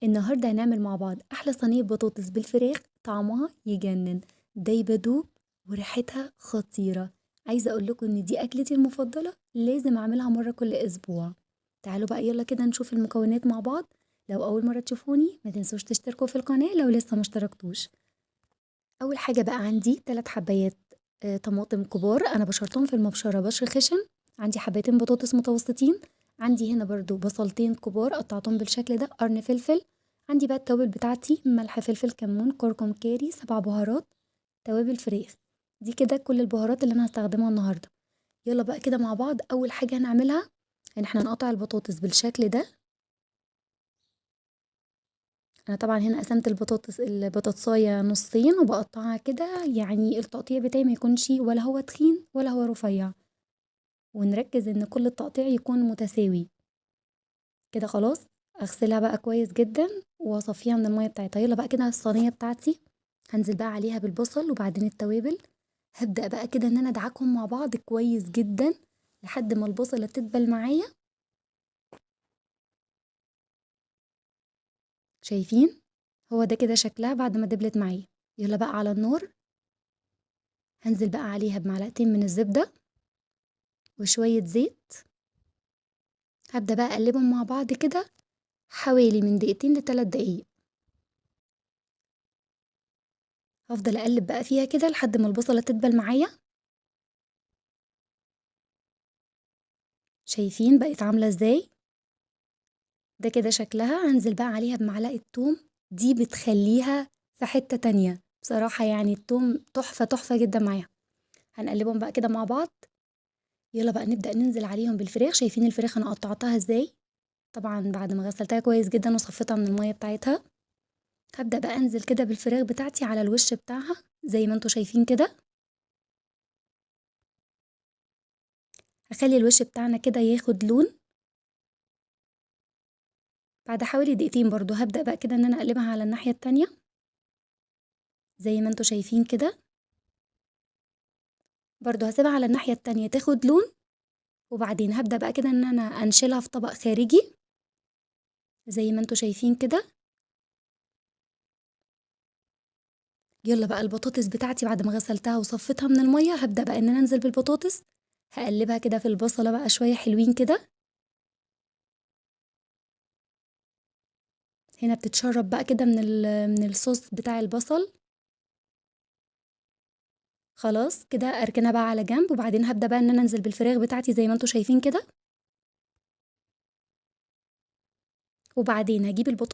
النهاردة هنعمل مع بعض أحلى صينية بطاطس بالفراخ، طعمها يجنن، دايبة دوب وريحتها خطيرة. عايزة أقول لكم إن دي أكلتي المفضلة، لازم أعملها مرة كل أسبوع. تعالوا بقى يلا كده نشوف المكونات مع بعض. لو أول مرة تشوفوني ما تنسوش تشتركوا في القناة لو لسه ما اشتركتوش. أول حاجة بقى عندي 3 حبايات طماطم كبار، أنا بشرتهم في المبشرة بشر خشن. عندي حبايتين بطاطس متوسطين، عندي هنا برضو بصلتين كبار قطعتهم بالشكل ده، قرن فلفل. عندي بقى التوابل بتاعتي، ملح فلفل كمون كركم كاري 7 بهارات، توابل فراخ. دي كده كل البهارات اللي انا هستخدمها النهارده. يلا بقى كده مع بعض. اول حاجه هنعملها ان احنا نقطع البطاطس بالشكل ده. انا طبعا هنا قسمت البطاطسايه نصين وبقطعها كده، يعني التقطيع بتاعي ما يكونش ولا هو تخين ولا هو رفيع، ونركز ان كل التقطيع يكون متساوي كده. خلاص اغسلها بقى كويس جدا واصفيها من الميه بتاعتها. يلا بقى كده الصينيه بتاعتي هنزل بقى عليها بالبصل وبعدين التوابل. هبدأ بقى كده ان انا ادعكهم مع بعض كويس جدا لحد ما البصله تدبل معايا. شايفين هو ده كده شكلها بعد ما دبلت معايا. يلا بقى على النار هنزل بقى عليها بمعلقتين من الزبدة وشوية زيت. هبدأ بقى اقلبهم مع بعض كده حوالي من دقيقتين لتلات دقايق. هفضل اقلب بقى فيها كده لحد ما البصلة تدبل معايا. شايفين بقت عاملة ازاي؟ ده كده شكلها. هنزل بقى عليها بمعلقة توم، دي بتخليها في حتة تانية بصراحة، يعني التوم تحفة تحفة جدا معاها. هنقلبهم بقى كده مع بعض. يلا بقى نبدأ ننزل عليهم بالفراخ. شايفين الفراخ انا قطعتها ازاي؟ طبعا بعد ما غسلتها كويس جدا وصفيتها من المية بتاعتها. هبدأ بقى انزل كده بالفراخ بتاعتي على الوش بتاعها زي ما انتوا شايفين كده. هخلي الوش بتاعنا كده ياخد لون. بعد حوالي دقيقتين برضو هبدأ بقى كده ان انا اقلبها على الناحية التانية زي ما انتوا شايفين كده. برضو هسيبها على الناحية التانية تاخد لون، وبعدين هبدأ بقى كده ان انا انشلها في طبق خارجي زي ما انتوا شايفين كده. يلا بقى البطاطس بتاعتي بعد ما غسلتها وصفيتها من المية هبدأ بقى ان انا انزل بالبطاطس. هقلبها كده في البصلة بقى شوية حلوين كده. هنا بتتشرب بقى كده من الصوص بتاع البصل. خلاص كده اركنها بقى على جنب، وبعدين هبدأ بقى ان انا انزل بالفراخ بتاعتي زي ما انتوا شايفين كده. وبعدين هجيب البطاطس